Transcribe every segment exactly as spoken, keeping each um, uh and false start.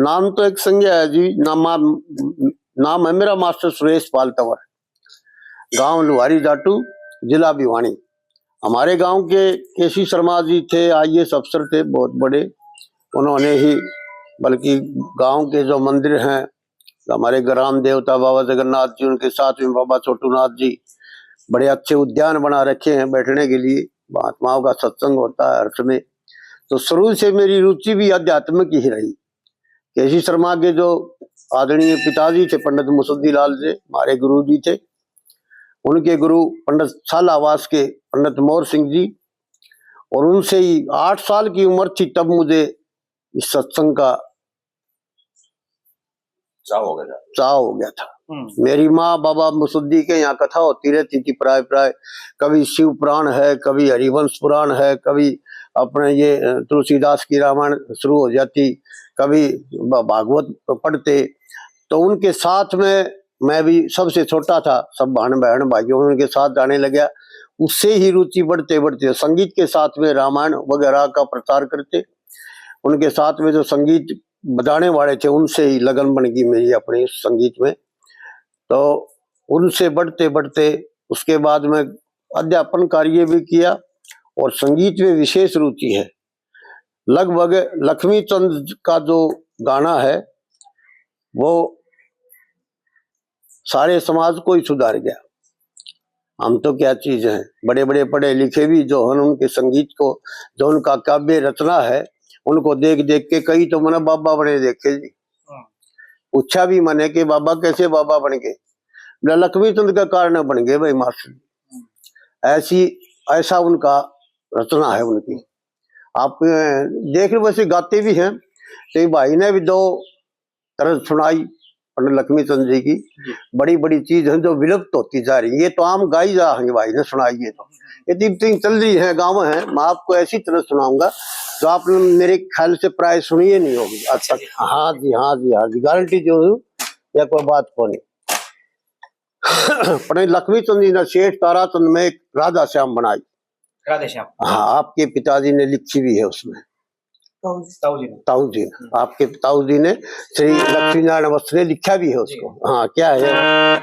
नाम तो एक संज्ञा है जी, नाम, नाम है मेरा मास्टर सुरेश पाल तंवर, गांव लुहारी जाटू, जिला भिवानी। हमारे गांव के केसी शर्मा जी थे, आईएएस अफसर थे, बहुत बड़े। उन्होंने ही बल्कि गांव के जो मंदिर हैं, हमारे ग्राम देवता बाबा जगन्नाथ जी, उनके साथ में बाबा छोटूनाथ जी, बड़े अच्छे उद्यान बना रखे हैं बैठने के लिए, महात्माओं का सत्संग होता है हर समय। तो शुरू से मेरी रुचि भी आध्यात्मिक ही रही। केसी शर्मा के जो आदरणीय पिताजी थे, पंडित मुसद्दी लाल जी, हमारे गुरु जी थे, उनके गुरु पंडित सालावास के पंडित मोर सिंह जी, और उनसे ही आठ साल की उम्र थी तब मुझे इस सत्संग का चाव हो गया था। चाव हो गया था। हम्म। मेरी माँ बाबा मुसद्दी के यहाँ कथा होती रहती थी प्राय प्राय, कभी शिव पुराण है, कभी हरिवंश पुराण है, कभी अपने ये, अ, तुलसीदास की रामायण शुरू हो जाती, कभी ब-, भागवत पढ़ते। तो उनके साथ में मैं भी सबसे छोटा था, सब बहन बहन भाइयों उनके साथ जाने लग गया। उससे ही रुचि बढ़ते बढ़ते संगीत के साथ में रामायण वगैरह का प्रचार करते। उनके साथ में जो संगीत बजाने वाले थे, उनसे ही लगन बन गई मेरी अपने उस संगीत में। तो उनसे बढ़ते बढ़ते उसके बाद में अध्यापन कार्य भी किया और संगीत में विशेष रुचि है। लगभग लक्ष्मी चंद का जो गाना है, वो सारे समाज को ही सुधार गया। हम तो क्या चीज हैं, बड़े बड़े पढ़े लिखे भी जो हैं, उनके संगीत को, जो उनका काव्य रचना है, उनको देख देख के कई तो मैंने बाबा बने देखे जी। हाँ। पूछा भी मैंने कि बाबा कैसे बाबा बन गए, बोला लक्ष्मी चंद का कारण बन गए भाई मास्टर। ऐसी, ऐसा उनका रचना है उनकी। आप, अ, देख लो, वैसे गाते भी हैं। तो ये भाई ने भी दो तरज सुनाई पंडित लक्ष्मी चंद जी की। जी। बड़ी बड़ी चीज है जो विलुप्त होती जा रही है, ये तो आम गाई जा रही है, भाई ने सुनाई है तो। ये तीन तीन चल रही है, गाँव है, मैं आपको ऐसी तरज सुनाऊंगा जो आपने मेरे ख्याल से प्राय सुनी ही नहीं होगी आज तक। हाँ जी, हाँ जी, हाँ जी, गारंटी जो हूँ, या कोई बात को नहीं। पंडित लक्ष्मी चंद जी ने सेठ ताराचंद में एक राधा श्याम बनाई। राधे श्याम। हाँ, आपके पिताजी ने लिखी भी है उसमें। ताऊ जी। ताऊ जी ने। ताऊ जी ने, आपके ताऊ जी ने, श्री लक्ष्मी नारायण अवस्थी ने लिखा भी है उसको। हाँ, क्या है?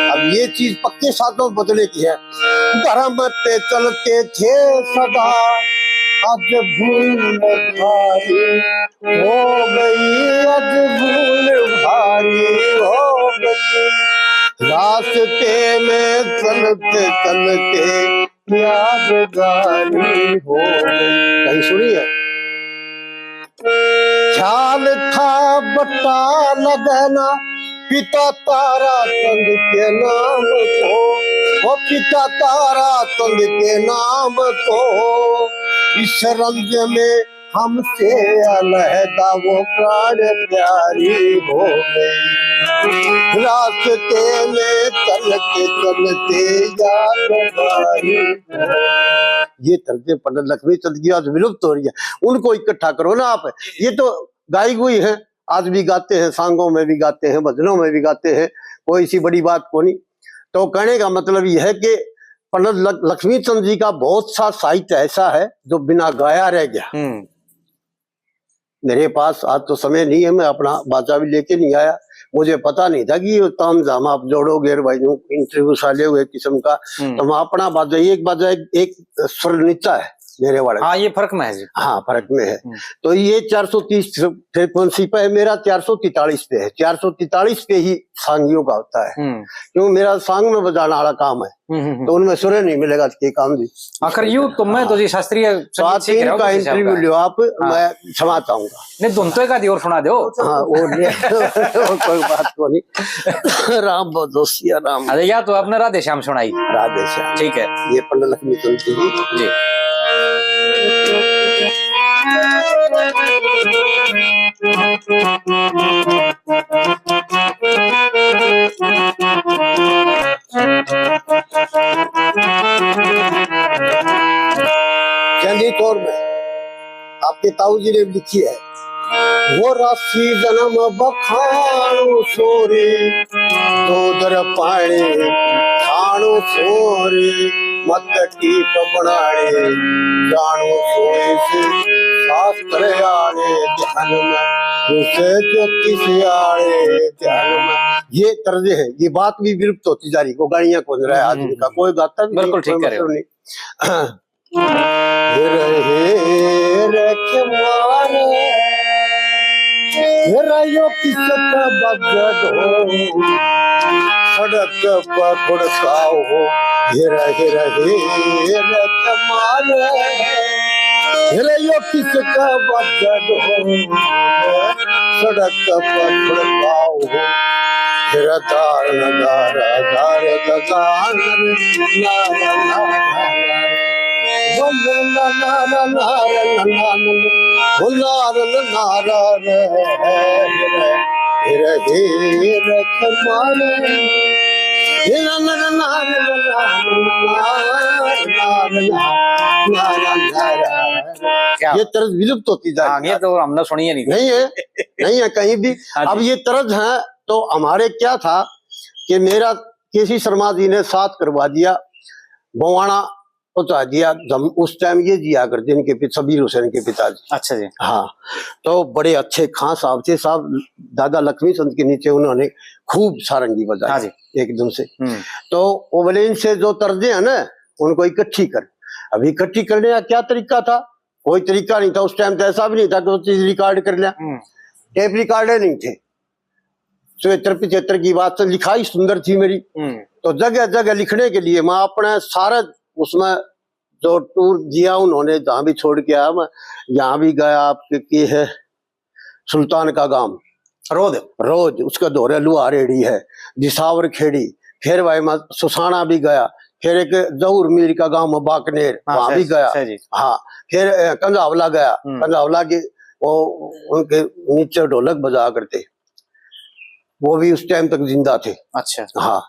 अब ये चीज पक्के साधों बदले की है। धर्म पे चलते थे सदा, आज भूल भारी हो गई, आज भूल भारी हो गई। रास्ते में चलते चलते यादगारी हो गई। कहीं सुनी है? ख्याल था बता न देना पिता तारा चंद के नाम को, वो पिता तारा चंद के नाम को। इस रंज में हमसे अलहदा वो प्राण प्यारी हो गई। रास्ते में चलते चलते यादगारी। ये तरजे पंडित लक्ष्मी चंद की आज विलुप्त हो रही है, उनको इकट्ठा करो ना आप। ये तो गाई हुई है, आज भी गाते हैं, सांगों में भी गाते हैं, भजनों में भी गाते हैं, कोई सी बड़ी बात को नहीं। तो कहने का मतलब यह है कि पंडित लक-, लक्ष्मी चंद जी का बहुत सा साहित्य ऐसा है जो बिना गाया रह गया। हम्म। मेरे पास आज तो समय नहीं है, मैं अपना बाजा भी लेके नहीं आया। मुझे पता नहीं था कि ये ताम झाम आप जोड़ोगे और भाई, यूं इंटरव्यू साले हुए किस्म का। हम्म। तो मैं अपना बाजा, एक बाजा, एक, एक स्वर नीचा है मेरे वाले। हाँ, ये फर्क में है जी। हाँ, फर्क में है। हम्म। तो ये चार सौ तीस फ्रीक्वेंसी पे है, मेरा चार सौ तैंतालीस पे है। चार सौ तैंतालीस पे ही सांगियों का होता है। हम्म। क्यों, मेरा सांग में बजाने वाला काम है। हम्म, हम्म, हम्म। तो उनमें सुर नहीं मिलेगा, तो के काम जी। आखिर यूं तो मैं तो जी शास्त्रीय संगीत सीख रहा हूँ, का इंटरव्यू लियो आप, हाँ। मैं क्षमा चाहूंगा। नहीं, धुन तो एक आधी और सुना दो। हाँ, वो ले, वो कोई बात को नहीं। राम बोलो, सिया राम। अरे, या तो आपने राधे श्याम सुनाई। राधे श्याम। ठीक है। ये पंडित लक्ष्मी चंद जी। जी। चंदी तौर में आपके ताऊ जी ने भी लिखी है। वो राशि जन्म बखाणो सोरे, दो दर पाणी खाणो सोरे, मत टीप बनाणे जाणो सोरे से, शास्त्र आणे ध्यान में, उसे ज्योतिष आणे ध्यान में। ये तर्ज है, ये बात भी विलुप्त होती जा रही, वो गानियां कौन रहा है आज हम्म, इनका, हम्म। कोई गाता भी नहीं, बिल्कुल ठीक कोई कह रहे हो। मतलब नहीं। हेर हेर के मारे, हेर यो किसका बजट हो, सड़क पर घुड़काओ हो, हेर हेर हेर के मारे, हेर यो किसका बजट हो, सड़क पर घुड़काओ हो, हेर दार दार दार दार दार। क्या? ये तर्ज विलुप्त होती जा रही है। हाँ, ये तो हमने सुनी ही नहीं थी। नहीं है, नहीं है कहीं भी। हाँ जी। अब ये तर्ज है, तो हमारे क्या था कि मेरा केसी शर्मा जी ने साथ करवा दिया, बवाना पहुंचा दिया। जब उस टाइम ये जिया करते, इनके पिता, सबीर हुसैन के पिताजी। अच्छा जी। हाँ, तो बड़े अच्छे खां साहब थे साहब, दादा लक्ष्मी चंद के नीचे उन्होंने खूब सारंगी बजाई। हाँ जी। एकदम से। हम्म। तो वो बोले, इनसे जो तर्जे हैं ना, उनको इकट्ठी कर। अब इकट्ठी करने का क्या तरीका था? कोई तरीका नहीं था उस टाइम, तो ऐसा भी नहीं था कि वो चीज रिकॉर्ड कर लिया। हम्म। टेप रिकॉर्डर नहीं थे। चौहत्तर पचहत्तर की बात, तो लिखाई सुंदर थी मेरी। हम्म। तो जगह जगह लिखने के लिए मैं अपने सारे उसमें जो टूर दिया उन्होंने, जहाँ भी छोड़ के आया मैं, यहाँ भी गया, आपके के है सुल्तान का गांव, रोज। रोज उसका धोरे लुहार एड़ी है, दिसावर खेड़ी, फिर भाई मैं सुसाना भी गया, फिर एक जहूर मीर का गांव में बाकनेर, हाँ, वहां भी सही, गया। सही जी। हाँ, फिर अ, कंझावला गया। हम्म। कंझावला के वो उनके नीचे ढोलक बजा करते, वो भी उस टाइम तक जिंदा थे। अच्छा। हाँ,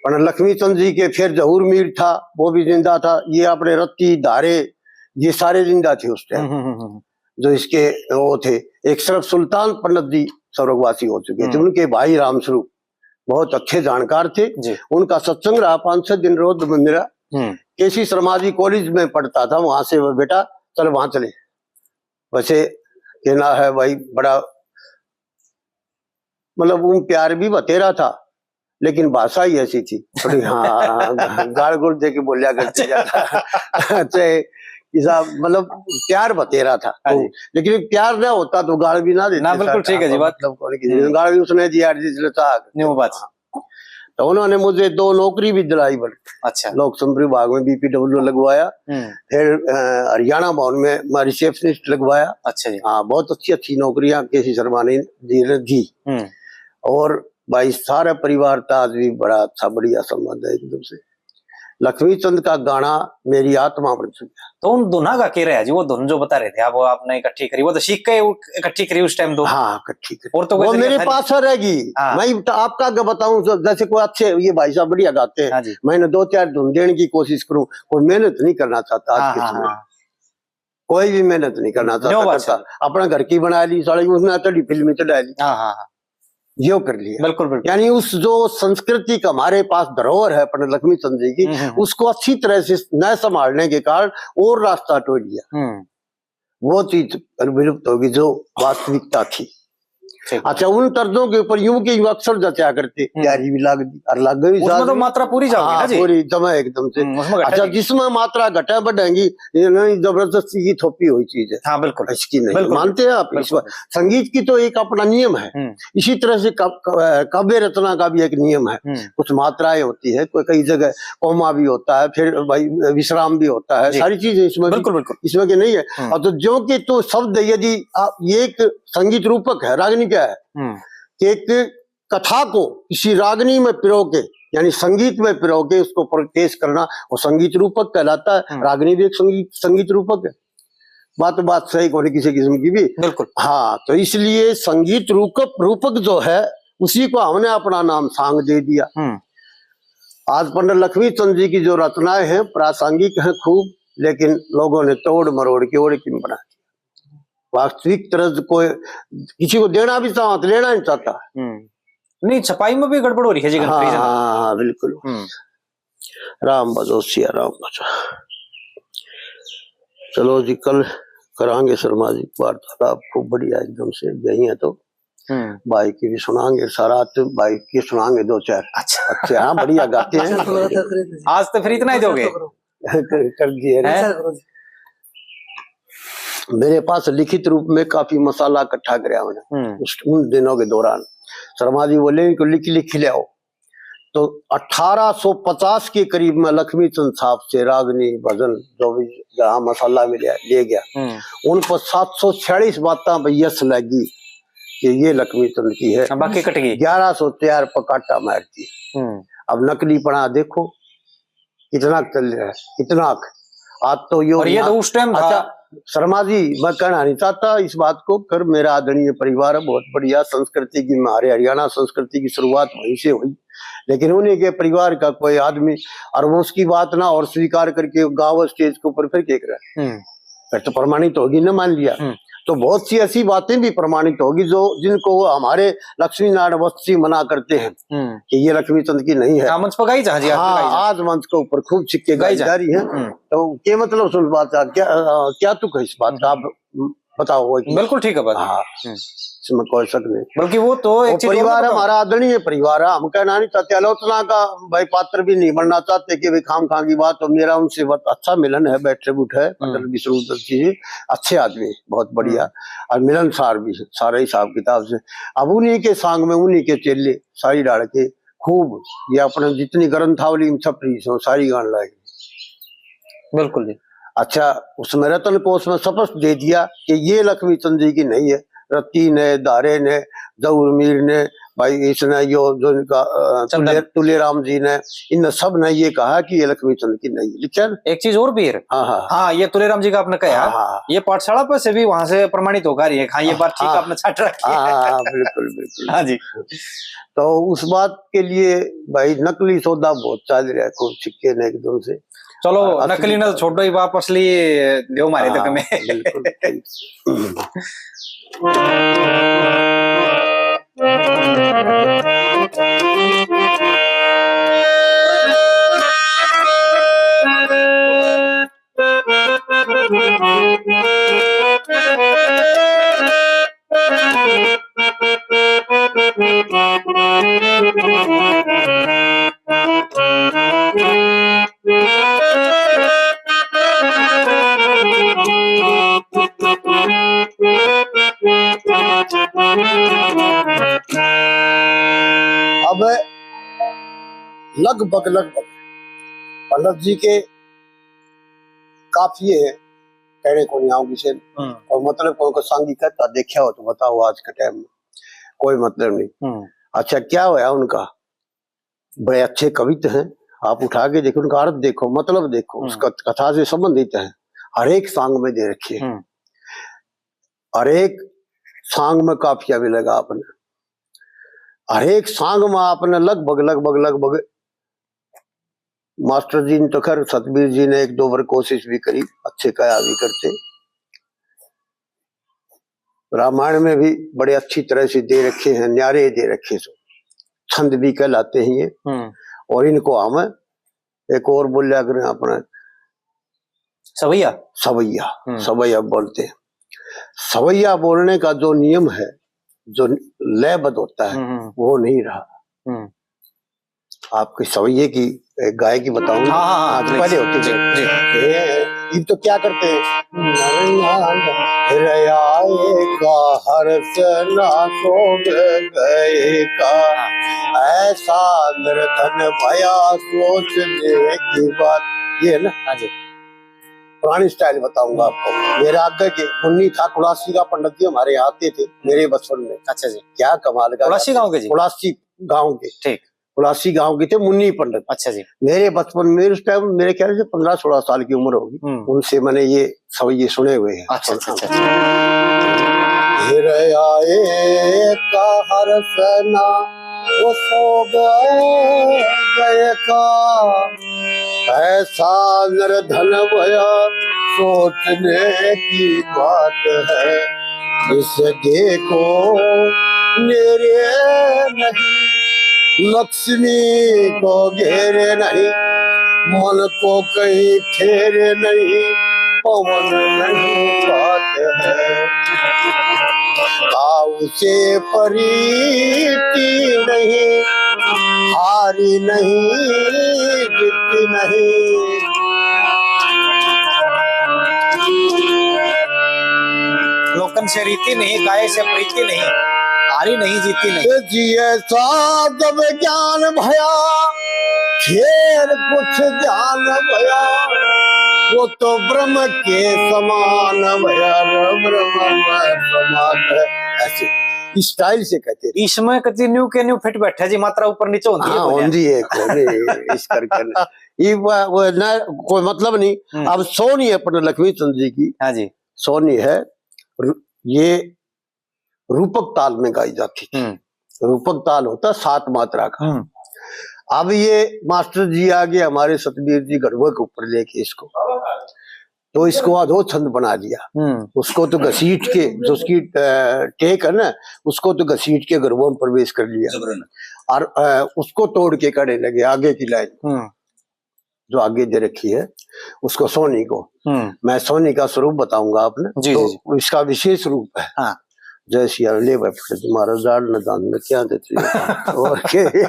पर लक्ष्मी चंद जी के फिर जहूर मीर था, वो भी जिंदा था। ये अपने रत्ती धारे, ये सारे जिंदा थे उस टाइम। हम्म, हम्म, हम्म, हम्म। जो इसके वो थे, एक सिर्फ सुल्तान पंडित जी स्वर्गवासी हो चुके थे, हम्म। उनके भाई रामस्वरूप बहुत अच्छे जानकार थे। जी। उनका सत्संग रहा पांच छह दिन रोज मंदिर। हम्म। केसी शर्मा जी कॉलेज में पढ़ता था, वहां से वो, "बेटा चल वहां चले।" वैसे कहना है भाई, बड़ा मतलब उन प्यार भी बतेरा था, लेकिन भाषा ही ऐसी थी थोड़ी, हाँ, गाल गुल दे के बोलिया करते ज्यादा। चाहे किसा मतलब प्यार बतेरा था, हाँ जी। लेकिन प्यार ना होता तो गाल भी ना देते ना, बिल्कुल सर, ठीक है जी, हाँ, बात। मतलब कौन की हम्म। गाल भी उसने दी यार जिसने था। नहीं, वो बात। हाँ। तो उन्होंने मुझे दो नौकरी भी दिलाई, बल्कि अच्छा। लोक संपर्क विभाग में बीपीडब्ल्यू लगवाया, हम्म। फिर अ, हरियाणा भवन में मैं रिसेप्शनिस्ट लगवाया। अच्छा जी। हाँ, बहुत अच्छी अच्छी नौकरियां केसी शर्मा ने दी, दी। हम्म। और भाई, सारा परिवार तो आज भी बड़ा अच्छा, बढ़िया संबंध है एकदम से। लक्ष्मी चंद का गाना मेरी आत्मा बन चुका। तो उन धुना का के रहा जी, वो धुन जो बता रहे थे आप, वो आपने इकट्ठी करी, वो तो सीख के इकट्ठी करी उस टाइम तो? हाँ, इकट्ठी करी। और तो कोई वो तरीका मेरे था पास रहेगी। हाँ। मैं तो आपका आगे बताऊं, जो जैसे कोई अच्छे ये भाई साहब बढ़िया गाते हैं, हाँ जी। मैंने दो चार धुन देने की कोशिश करूं, कोई मेहनत नहीं करना चाहता आज हाँ, के हाँ, समय। हाँ। कोई भी मेहनत नहीं करना चाहता, बात करता। अपना घर की बना ली, साले उसने तड़ी फिल्मी चढ़ा ली। हाँ, हाँ, हाँ। यो कर लिया। बिल्कुल, बिल्कुल। यानी उस जो संस्कृति का हमारे पास धरोहर है पंडित लक्ष्मी चंद जी की, हम्म, हम्म, हम्म। उसको अच्छी तरह से न संभालने के कारण और रास्ता टोल लिया। हम्म। वो चीज विलुप्त होगी जो वास्तविकता थी। ठीक। अच्छा, उन तर्जों के ऊपर यूं के यूं अक्षर जचा करते, हम्म। प्यारी भी लाग दी और लाग गई उसमें साथ तो में। मात्रा पूरी जाओगी हाँ, ना जी। पूरी जमा एकदम से। हम्म, उसमें घटे अच्छा, नहीं। जिसमें मात्रा घटे बढ़ेंगी, ये नहीं, जबरदस्ती की थोपी हुई चीज है। हाँ, बिल्कुल। इसकी नहीं। बिल्कुल, मानते हैं आप? बिल्कुल। इसमें संगीत की तो एक अपना नियम है। हम्म। इसी तरह से कव-, कव-, काव्य रचना का भी एक नियम है। हम्म। कुछ मात्राएं होती है, कोई कई जगह कॉमा भी होता है, फिर भाई विश्राम भी होता है, जी। सारी चीजें इसमें भी, बिल्कुल, बिल्कुल। इसमें के नहीं है। हम्म। और तो जो कि तो शब्द यदि आप, ये एक संगीत रूपक है, रागनी क्या है? हम्म। कि एक कथा को किसी रागनी में पिरो के, यानी संगीत में पिरो के उसको प्र-, पेश करना, वो संगीत रूपक कहलाता है। हम्म। रागनी भी एक संगीत, संगीत रूपक है। बात, बात सही कोनी किसी किस्म की भी। बिल्कुल। हाँ, तो इसलिए संगीत रूपक, रूपक जो है, उसी को हमने अपना नाम सांग दे दिया। हम्म। आज पंडित लक्ष्मी चंद जी की जो रचनाएं हैं, प्रासंगिक हैं खूब, लेकिन लोगों ने तोड़ मरोड़ के और किम बना दिया। वास्तविक तरह से कोई किसी को देना भी चाहो तो लेना नहीं चाहता। हम्म। नहीं, छपाई में भी गड़बड़ हो रही है जी, हाँ, confusion। हाँ, हाँ, बिल्कुल। हम्म। राम भजो सिया राम भजो। चलो जी, कल करांगे शर्मा जी वार्तालाप, खूब बढ़िया एकदम से। यही है तो हम्म। भाई की भी सुनाएंगे, सारा तो भाई की सुनाएंगे दो चार। अच्छा। अच्छे, हाँ, बढ़िया गाते हैं। आज तो फिर इतना ही दोगे? कर, कर दिए ना। हैं? मेरे पास लिखित रूप में काफी मसाला इकट्ठा करया उन्हें। हम्म। उस, उन दिनों के दौरान शर्मा जी बोले, "इनको लिख, लिख ले आओ।" तो अठारह सौ पचास के करीब में लक्ष्मी चंद साहब से रागनी, भजन, जो भी जहाँ मसाला मिला, ले गया। हम्म। उन पर सात सौ छियालीस बातां पे यस लगी कि ये लक्ष्मी चंद की है। हाँ, बाकी कट गई। ग्यारह सौ चार पर काटा मार दिया। हम्म। अब नकलीपना देखो, कितना चल रहा है, कितना। आज तो यो और ये ना, तो उस टाइम था। अच्छा, शर्मा जी, मैं कहना नहीं चाहता इस बात को, कर मेरा आदरणीय परिवार है, बहुत बढ़िया संस्कृति की, हमारे हरियाणा संस्कृति की शुरुआत वहीं से हुई, लेकिन उन्हीं के परिवार का कोई आदमी, और वो उसकी बात ना और स्वीकार करके गाँव स्टेज के ऊपर फिर क्या करा? हम्म। फिर तो प्रमाणित होगी ना, मान लिया। हम्म। तो बहुत सी ऐसी बातें भी प्रमाणित होगी जो, जिनको हमारे लक्ष्मी नारायण वत्स जी मना करते हैं हम्म। कि ये लक्ष्मी चंद की नहीं है। हाँ, मंच पर गाई जा, हाँ जी, आपने हाँ, गाई जा। आज मंच के ऊपर खूब छिक्के गाई गाई जा। जा रही है। हम्म। तो क्या मतलब सुन बात का, क्या, अ, क्या तू कह इस बात का? हम्म। आप बताओ, वो कि बिल्कुल ठीक है बात। हाँ, हम्म। इसमें कोई शक नहीं। बल्कि वो तो एक वो चीज और परिवार बताऊं। हमारा आदरणीय परिवार है, हम कहना नहीं चाहते, आलोचना का भाई पात्र भी नहीं बनना चाहते कि भाई खाम खां की बात हो। मेरा उनसे बहुत अच्छा मिलन है, बैठे उठे, हम्म। अटल विष्णुदत्त जी अच्छे आदमी, बहुत बढ़िया, हम्म। और मिलनसार भी सारे हिसाब किताब से। अब उन्हीं के सांग में उन्हीं के चेले सारी डाल के खूब ये अपने जितनी ग्रंथावली में छप रही सो सारी गान लाए। बिल्कुल जी। अच्छा, उसमें रतन कोश में स्पष्ट दे दिया कि ये लक्ष्मी चंद जी की नहीं है। रत्ती ने, धारे ने, जहूर मीर ने, भाई इसने, यो जो इनका, अ, चंदन। तुले-, तुलेराम जी ने, इन सब ने ये कहा कि ये लक्ष्मी चंद की नहीं है। लिखा है ना? एक चीज और भी है। हाँ, हाँ। हाँ, ये तुलेराम जी का आपने कहा, हाँ, हाँ। ये पाठशाला पर से भी वहां से प्रमाणित होकर ये, हाँ, ये बात ठीक हाँ। आपने छाट रखी है। हाँ, हाँ, हाँ, बिल्कुल, बिल्कुल। हाँ जी। तो उस बात के लिए भाई नकली सौदा बहुत चल रहा है, खूब छिक्के ने एकदम से। चलो, और असली नकली ना छोड़ो ही, बाप असली देव मारे तक हाँ, में। बिल्कुल, बिल्कुल। अब लगभग, लगभग पंडित जी के काफिए हैं, कहने को नहीं आऊंगी से। हम्म। और मतलब कौन को सांगी कहता देखा हो तो बताओ, आज के टाइम में कोई मतलब नहीं। हम्म। अच्छा, क्या होया उनका? बड़े अच्छे कवित्त हैं, आप उठा के देखो, उनका अर्थ देखो, मतलब देखो, हम्म। उसका कथा से संबंधित है, हर एक सांग में दे रखे हैं। हम्म। हर एक सांग में काफिया मिलेगा आपने, हर एक सांग में आपने लगभग, लगभग, लगभग मास्टर जी ने तो खैर सतबीर जी ने एक दो बार कोशिश भी करी, अच्छे कहा भी करते। रामायण में भी बड़े अच्छी तरह से दे रखे हैं, न्यारे दे रखे सो, छंद भी कहलाते हैं ये। हम्म। और इनको हम एक और बोलिया करें अपना सवैया। सवैया, हम्म। सवैया बोलते हैं। सवैया बोलने का जो नियम है, जो लयबद्ध होता है, हम्म, हम्म। वो नहीं रहा। हम्म। आपके सवैये की, एक गाय की बताऊं। हाँ, हाँ, हाँ, आज please। पहले होती जी, थी। जी। ए, इब तो क्या करते हैं? नरनाल रयाए का हर्ष ना सोग गए का, ऐसा निर्धन भया सोचने की बात। ये है ना? हाँ जी। पुरानी style बताऊंगा आपको। मेरे आगे के मुन्नी था, कुड़ासी का पंडित जी हमारे यहाँ आते थे मेरे बचपन में। अच्छा जी। क्या कमाल का कुड़ासी गाते गांव के जी? कुड़ासी गांव के। ठीक। कुड़ासी गांव के थे मुन्नी पंडित। अच्छा जी। मेरे बचपन में उस टाइम मेरे ख्याल से पन्द्रह सोलह साल की उम्र होगी। हम्म। उनसे मैंने ये सवैये सुने हुए हैं। अच्छा, अच्छा, अच्छा, अच्छा। फिर आए का हर्ष ना वो सो गए, गए का, ऐसा निर्धन भया सोचने की बात है। इस देखो मेरे नहीं, लक्ष्मी को घेरे नहीं, मन को कहीं फेरे नहीं, पवन नहीं बात है। ताऊ से परीति नहीं, हारी नहीं, जीती नहीं। लोकन से रीति नहीं, गाय से प्रीति नहीं, हारी नहीं, जीती नहीं। ए जी, ऐसा जब ज्ञान भया, फिर कुछ ज्ञान भया, वो तो ब्रह्म के समान भया, ब्रह्म में समान है। ऐसे इस स्टाइल से कहते थे। इसमें कति न्यू के न्यू फिट बैठा जी, मात्रा ऊपर नीचे होती है हाँ, कोई? होती है, कोई नहीं, इस करके ना। ये वो, वो ना, कोई मतलब नहीं। हम्म। अब सोनी है अपने लक्ष्मी चंद जी की। हाँ जी। सोनी है, रु-, ये रूपक ताल में गाई जाती थी। हम्म। रूपक ताल होता है सात मात्रा का। हम्म। अब ये मास्टर जी आ गए हमारे सतबीर जी गढ़वा के ऊपर लेके इसको, तो इसको अधोछंद बना दिया। हम्म। उसको तो घसीट के, जो उसकी, अ, टेक है ना, उसको तो घसीट के गढ़वा में प्रवेश कर लिया। जबरन। और, अ, उसको तोड़ के करने लगे आगे की लाइन। हम्म। जो आगे दे रखी है, उसको सोनी को। हम्म। मैं सोनी का स्वरूप बताऊंगा आपने। जी, तो जी, जी। इसका विशेष रूप है। हाँ। जय सिया राम, ले भाई, पकड़ तुम्हारा जाड़ न दान न क्या देते हैं। और के?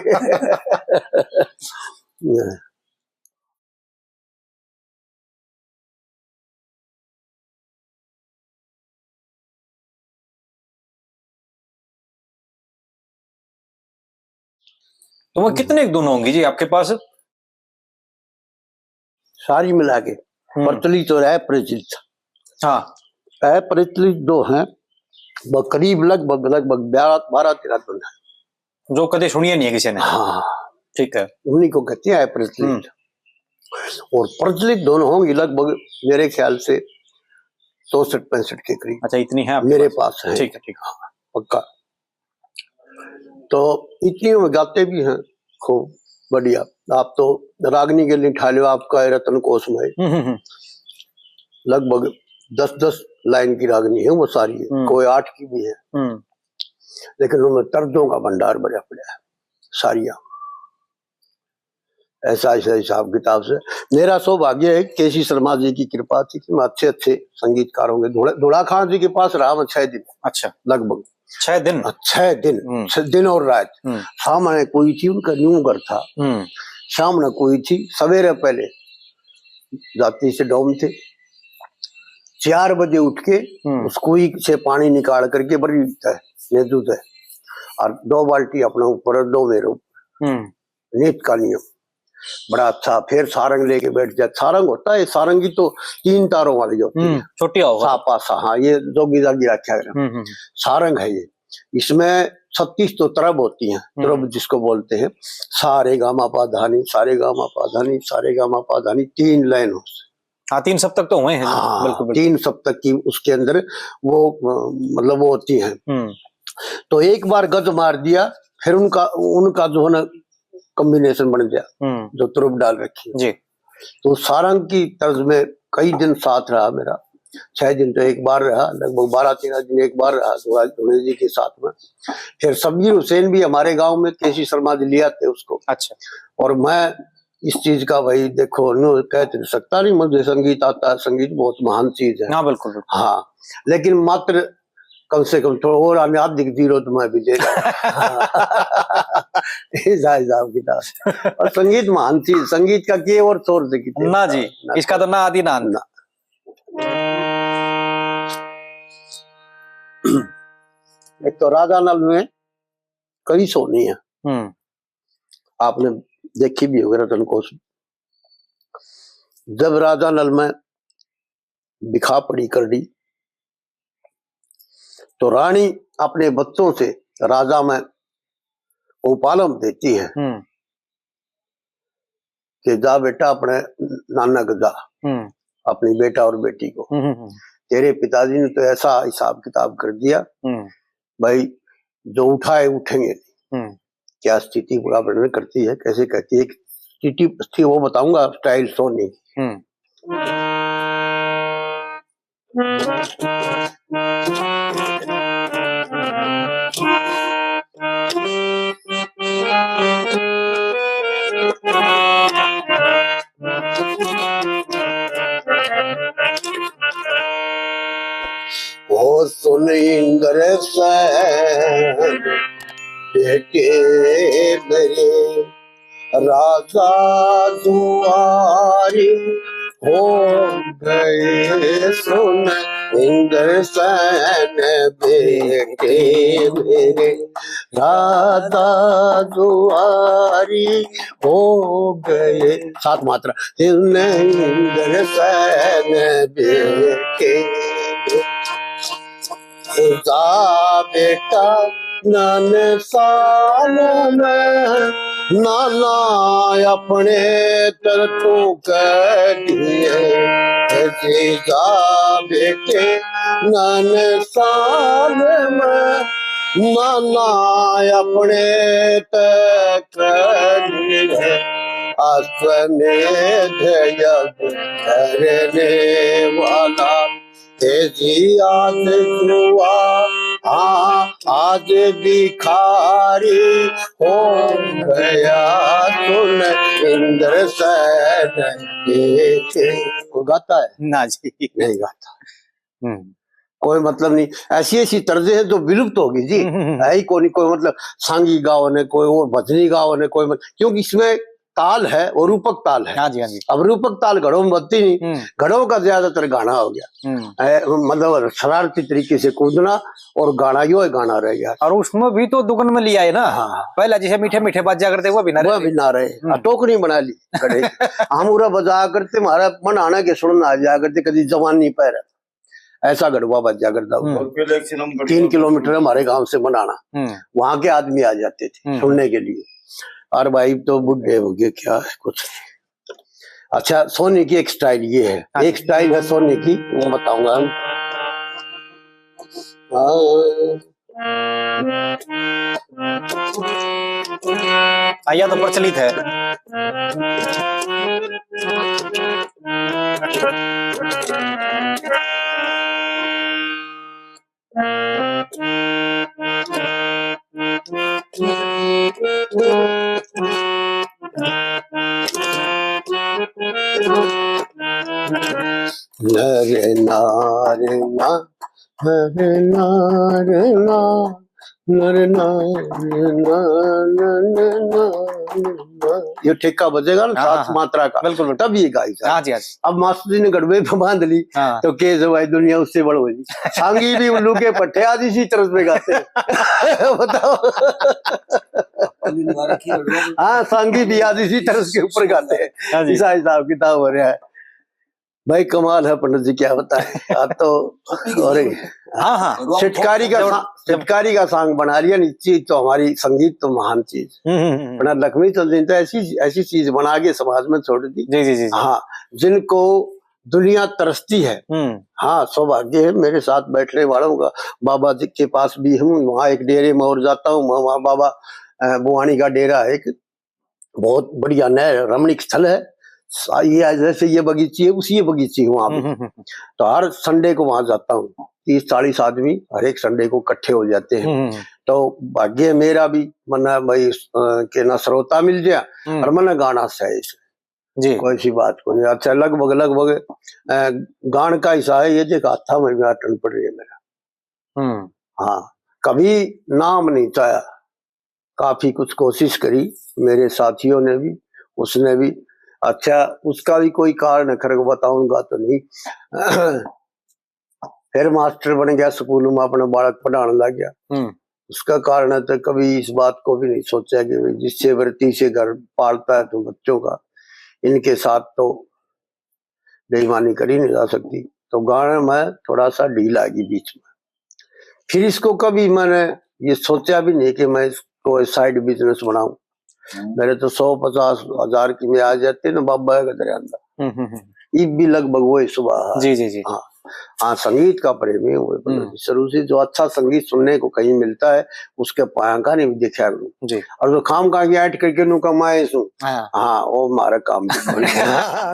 तो वो कितने एक धुन होंगी जी आपके पास? सारी मिला के, हम्म। प्रचलित और अप्रचलित। हाँ। अप्रचलित दो हैं, वो करीब लगभग, लगभग बारह, बारह तेरह धुन है। जो कदे सुनिए नहीं है किसी ने। हाँ। ठीक है। उन्हीं को कहते हैं अप्रचलित। हम्म। और प्रचलित धुन होंगी लगभग मेरे ख्याल से चौसठ पैंसठ के करीब। अच्छा, इतनी है आपके मेरे पास? पास है। ठीक है, ठीक है। पक्का। तो इतनी में गाते भी हैं, खूब बढ़िया। आप तो रागनी के लिए ठा लो, आपका है रतन कोश में। हम्म, हम्म, हम्म। लगभग दस दस लाइन की रागनी है वो सारी है, हम्म। कोई आठ की भी है। हम्म। लेकिन उनमें तर्जों का भंडार भरा पड़ा है, सारिया। ऐसा, ऐसा हिसाब किताब से मेरा सौभाग्य है, केसी शर्मा जी की कृपा थी कि मैं अच्छे, अच्छे संगीतकारों के धुड़ा, धुड़ा खान जी के पास रहा मैं छह दिन। अच्छा। लगभग। छह दिन? हाँ, छह दिन। हम्म। छह दिन और रात। हम्म। सामने कुई थी, उनका न्यू घर था। हम्म। सामने कुई थी, सवेरे पहले जाती से डोम थे, चार बजे उठ के हम्म। उस कुई से पानी निकाल करके भर लेता है, नेदू है, और दो बाल्टी अपने ऊपर, दो मेरे ऊपर। हम्म। नीत का नियम बड़ा अच्छा। फिर सारंग लेके बैठ जाए। सारंग होता है, सारंगी तो तीन तारों वाली होती हम्म, है। छोटी होगा। सा पा सा, हाँ, ये जोगी जागी रखा है। हम्म, हम्म। सारंग है ये। इसमें छत्तीस तो तरब होती हैं, हम्म। तरब जिसको बोलते हैं। सारे गामा पा धानी, सारे गामा पा धानी, सारे गामा पा धानी, तीन लाइन हो। हाँ, तीन सप्तक तो हुए हैं। हाँ, बिल्कुल, बिल्कुल। तीन सप्तक की उसके अंदर वो, अ, मतलब वो होती हैं। हम्म। तो एक बार गज मार दिया, फिर उनका, उनका जो है ना कॉम्बिनेशन बन गया, हम्म। जो तुरुप डाल रखी है। जी। तो सारंग की तर्ज में कई दिन साथ रहा मेरा, छह दिन तो एक बार रहा, लगभग बारह तेरह दिन एक बार रहा धुड़ा, धुड़े जी के साथ में। फिर सब्बीर हुसैन भी हमारे गांव में केसी शर्मा जी ले आते उसको। अच्छा। और मैं इस चीज का, भाई देखो, न्यू कह तो सकता नहीं, मुझे संगीत आता है, संगीत बहुत महान चीज है। हाँ, बिल्कुल, बिल्कुल। हाँ, लेकिन मात्र कम से कम थोड़ा और आने आधी जीरो तो मैं भी ले जाऊं। ये जायज आपकी बात। और संगीत महान चीज, संगीत का के और तौर से कितने ना जी, ना इसका तो ना आदि ना अंत। ना। एक तो राजा नल में कई सोनी है। हम्म। आपने देखी भी होगी रतन कोश। जब राजा नल में बिखा पड़ी करड़ी, तो रानी अपने बच्चों से राजा में उपालम देती है हम्म। कि जा बेटा, अपने नाना के जा, हम्म। अपनी बेटा और बेटी को। हम्म, हम्म, हम्म। तेरे पिताजी ने तो ऐसा हिसाब किताब कर दिया, हम्म। भाई, जो उठाए उठेंगे। हम्म। क्या स्थिति का वर्णन करती है, कैसे कहती है, एक स्थिति थी, वो बताऊंगा, स्टाइल सोनी। हम्म। इंद्रसेन बेटे मेरे, राजा जुआरी हो गए सुन इंद्रसेन बेटे मेरे, राजा जुआरी हो गए। सात मात्रा। इंद्रसेन बेटे जा बेटा नन साल में नाना अपने तर तू कह दिए। जीजा बेटे नन साल में नाना अपने तक कह दिए। अश्वमेध यज्ञ करने वाला तेजी आज जुआ, हाँ, आज भिखारी हो गया सुन इंद्रसेन बेटे। कोई गाता है? ना जी। नहीं गाता। हम्म। कोई मतलब नहीं, ऐसी ऐसी तर्जें हैं जो विलुप्त होगी जी। हम्म, हम्म, हम्म। है ही कोनी, कोई मतलब सांगी गाओ ने, कोई और भजनी गाओ ने, कोई मत-, क्योंकि इसमें ताल है और रूपक ताल है। हाँ जी, हाँ जी। अब रूपक ताल घड़ों में बनती नहीं, हम्म। घड़ों का ज्यादातर गाना हो गया। हम्म। ए, मतलब शरारती तरीके से कूदना और गाना, यो ही गाना रह गया। और उसमें भी तो दुगन में लिया है ना। हाँ। पहला जैसे मीठे मीठे बाजा करते, वो भी ना वो रहे। भी ना रहे। हम्म। हाँ, टोकरी बना ली घड़े। हम उरा बजा करते, हमारा मन आना के सुनना आ जाया करते, कभी जवानी पर ऐसा गढ़वा बाजा करता हुआ। हम्म। और फिर एक सिलम गढ़वा तीन किलोमीटर हमारे गांव से मनाना, हम्म। वहां के आदमी आ जाते थे हम्म। सुनने के लिए। और भाई तो बूढ़े हो गए, क्या है कुछ। अच्छा, सोनी की एक स्टाइल ये है, हाँ। एक स्टाइल है सोनी की, वो बताऊंगा हम। हाँ। हाँ, यह तो प्रचलित है। नर नार ना, नर नार ना, नर नार ना, नर नार ना। ये ठेका बजेगा ना हाँ, सात हाँ, मात्रा का, बिल्कुल, बिल्कुल। तब ये गाई जाए। हाँ जी, हाँ जी। अब मास्टर जी ने गड़बे पे बांध ली, हाँ। तो के जवाई दुनिया उससे बड़ होगी। सांगी भी उल्लू के पट्टे आज इसी तरह पे गाते हैं। बताओ। हाँ, सांगी भी आज इसी तरह के ऊपर गाते हैं। हाँ जी। ऐसा हिसाब किताब हो रहा है। भाई, कमाल है पंडित जी, क्या बताएं। आप तो और हाँ, हाँ। छिटकारी का जब, सा-, जब छिटकारी का सांग बना लिया, नहीं चीज तो हमारी संगीत तो महान चीज। हम्म, हम्म, हम्म। पंडित लक्ष्मी चंद जी ने तो ऐसी, ऐसी चीज बना के समाज में छोड़ दी। जी, जी, जी, जी। हाँ, जिनको दुनिया तरसती है। हम्म। हाँ, सौभाग्य है मेरे साथ बैठने वालों का। बाबा जी के पास भी हूँ, वहाँ एक डेरे में और जाता हूँ, वहाँ, वहाँ बाबा, अ, बुआनी का डेरा है एक, बहुत बढ़िया नहर, रमणीक स्थल है। सा-, ये जैसे ये बगीची है, उसी ये बगीची है वहाँ पे। हम्म, हम्म, हम्म। तो हर संडे को वहाँ जाता हूँ। तीस चालीस आदमी हर एक संडे को इकट्ठे हो जाते हैं। हम्म, हम्म। तो भाग्य मेरा भी, मन्ना भाई, अ, के ना श्रोता मिल गया हम्म। और मन्ना गाना सही से। जी। कोई सी बात को नहीं। अच्छा, लगभग, लगभग, अ, गान का हिस्सा है, ये देख हाथा में भी आटन पड़ रही है मेरा। हम्म। हाँ, कभी नाम नहीं चाहा, काफी कुछ कोशिश करी मेरे साथियों ने भी, उसने भी। अच्छा, उसका भी कोई कारण है, खैर बताऊंगा तो नहीं। फिर मास्टर बन गया स्कूल में, अपने बालक पढ़ाने लग गया। हम्म। उसका कारण है तो कभी इस बात को भी नहीं सोचा कि भाई जिससे वृत्ति से घर पालता है तो बच्चों का, इनके साथ तो बेईमानी करी नहीं जा सकती। तो गाने में थोड़ा सा ढील आ गई बीच में। फिर इसको कभी मैंने ये सोचा भी नहीं कि मैं इसको side business बनाऊं। हम्म। मेरे तो सौ पचास हजार की ब्याज आती ना बाबा का दरियांदा। हम्म, हम्म, हम्म। इब भी लगभग वही सुबह है। जी, जी, जी। हाँ। हाँ, संगीत का प्रेमी हूँ मैं, हम्म। शुरू से जो अच्छा संगीत सुनने को कहीं मिलता है, उसके पाया का नहीं देखा करूँ। जी। और जो खाम खा के ऐट करके नु कमाए सु, हाँ। हाँ, वो मारा काम भी कोनी।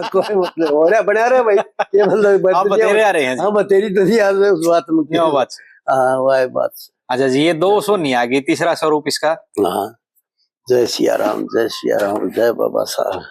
कोई मतलब, हो रहा, बना रहे भाई। ये मतलब, आप बतेरे आ रहे हैं जी। हाँ, बतेरी तो नहीं आ रहे उस बात में। क्या बात? हाँ, वही बात। अच्छा जी, ये दो सौ नहीं आ गई, तीसरा स्वरूप इसका? हाँ। जय सिया राम, जय सिया राम, जय बाबा साहब।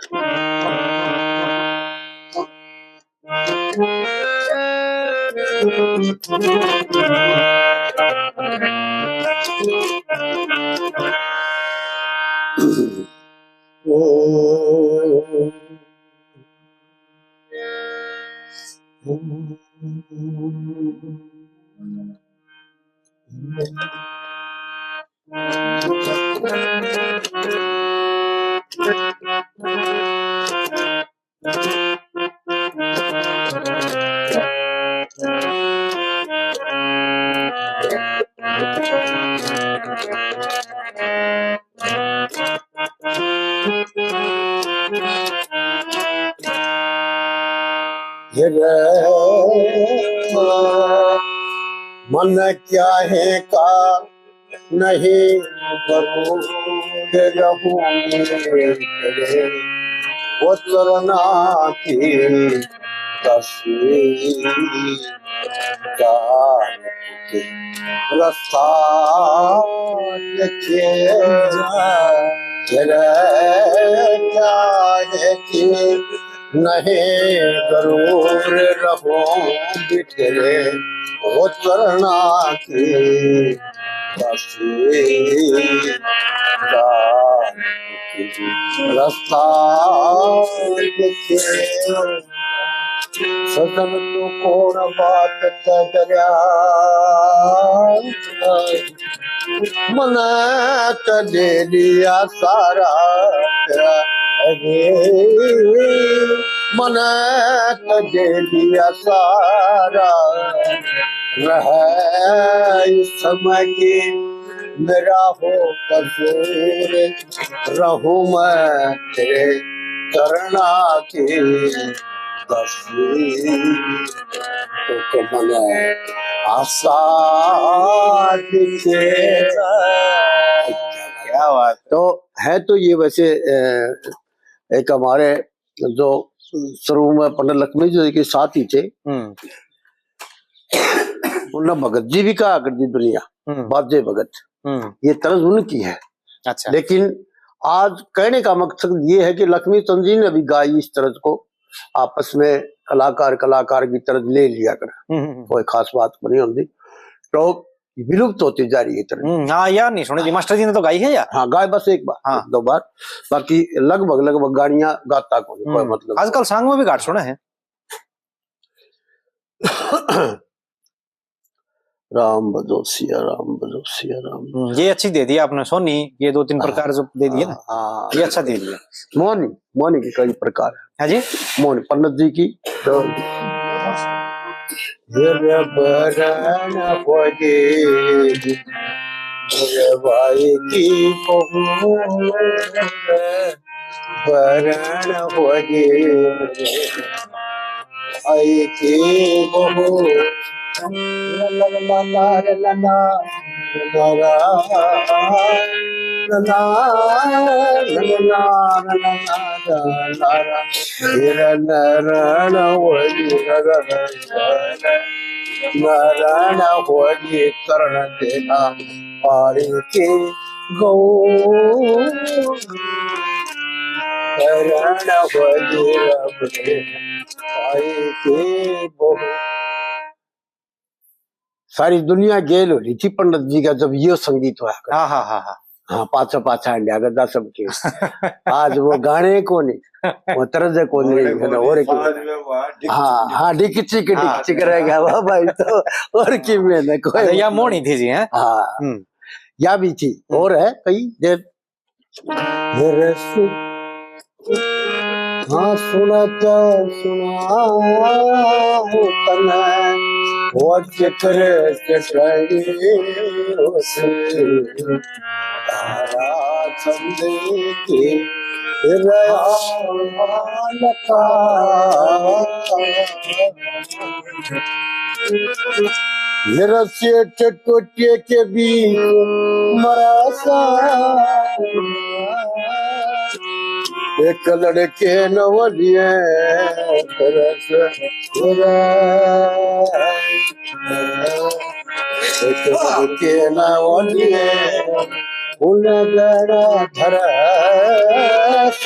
मन क्या है का नहीं, जरूर रहूंगे तेरे, वो चरना की तस्वीर का रास्ता देखे जा। तेरे क्या है कि नहीं, जरूर रहूं भी तेरे, वो चरना की तस्वीर का रास्ता देखे। सजन तू कौन बात तै डरया, मने तो दे दिया सारा, अरे, मने तो दे दिया सारा, रह इस समय की मेरा हो कसूर, रहूं मैं तेरे चरना की तस्वीर। तो, तो मने आशा दिखे। क्या बात। तो है तो ये वैसे, अ, एक हमारे जो शुरू में पंडित लक्ष्मी जी के साथ ही थे, हम्म। उन्हें भगत जी भी कहा करती दुनिया, हम्म। बाजे भगत। हम्म। ये तर्ज उनकी है। अच्छा। लेकिन आज कहने का मकसद ये है कि लक्ष्मी चंद जी ने भी गाई इस तर्ज को, आपस में कलाकार कलाकार की तर्ज ले लिया कर। हम्म, हम्म, हम्म। कोई खास बात नहीं होती। तो विलुप्त होती जा रही है तर्ज। हम्म, हाँ, यार नहीं सुनी जी, मास्टर जी ने तो गाई है यार। हाँ, गाए बस एक बार, हाँ। एक दो बार, बाकी लगभग, लगभग गानियां गाता कोई, कोई हम्म। मतलब आजकल song में भी घाट सुना है। राम भजो सिया राम, भजो सिया राम। हम्म, ये अच्छी दे दी आपने सोनी, ये दो तीन हाँ। प्रकार जो दे दिए ना, हाँ, हाँ। ये अच्छा दे दिया। मोहनी, मोहनी के कई प्रकार है। हाँ जी। मोहनी पंडित जी की तो मेरे बरन होगी, मेरे भाई की बहू, बरन होगी, आई की बहू। मरण होगी कर्ण देना पारी की गौ, कर्ण होगी रब ने पारी की बहू। सारी दुनिया गेल हो रही थी पंडित जी का जब यो संगीत होया करे। हाँ, हाँ, हाँ, हाँ। हाँ, पाछा, पाछा हंड्या करदा सबके। आज वो गाने कोनी, वो तर्ज कोनी, और की। हाँ, हाँ, डिक चिक, डिक चिक रह गया, वाह भाई, तो और की मेहनत, कोई अच्छा, या मतलब। मोहनी थी जी, हैं? हाँ। हम्म। या भी थी, हम्म। और है कई, जे मेरे सु-, हाँ, सुनत सुनाऊं तने, वो जिक्र चढ़ी उस तारा चंद की रयान का। मेरा सेठ कोठे के बीच मरा सा, एक लड़के नवलिए तरस, एक लड़के नवलिए उन गड़ा धरस।